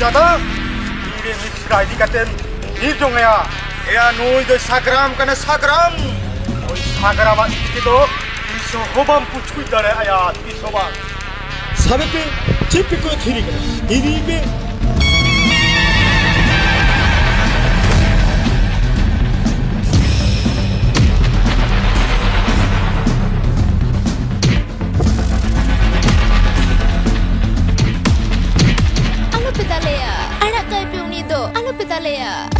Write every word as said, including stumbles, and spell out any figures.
ᱫᱟᱫᱟ, ᱤᱧ ᱨᱮᱱ ᱢᱤᱥᱨᱟ ᱤᱫᱤ ᱠᱟᱛᱮᱢ ᱧᱤᱨ ᱡᱚᱝ ᱟᱭᱟ᱾ ᱮᱭᱟ, ᱱᱩᱭ ᱫᱚ ᱥᱟᱜᱽᱨᱟᱢ ᱠᱟᱱᱟ, ᱥᱟᱜᱽᱨᱟᱢ᱾ ᱱᱩᱭ ᱥᱟᱜᱽᱨᱟᱢᱟᱜ ᱛᱤ ᱛᱮᱫᱚ ᱛᱤᱥ ᱦᱚᱸ ᱵᱟᱢ ᱯᱩᱪᱷᱩᱡ ᱫᱟᱲᱮᱭᱟᱭᱟ, ᱛᱤᱥ ᱦᱚᱸ ᱵᱟᱝ᱾ ᱥᱟᱵᱮ ᱯᱮ, ᱪᱮᱫ ᱯᱮ ᱠᱚᱭᱚᱜ ᱛᱷᱤᱨ ᱠᱟᱱᱟ? ᱤᱫᱤᱭᱮ ᱯᱮ᱾ ᱟᱞᱚ ᱯᱮ ᱫᱟᱞᱮᱭᱟ, ᱟᱲᱟᱜ ᱠᱟᱭ ᱯᱮ ᱩᱱᱤ ᱫᱚ, ᱟᱞᱚ ᱯᱮ ᱫᱟᱞᱮᱭᱟ᱾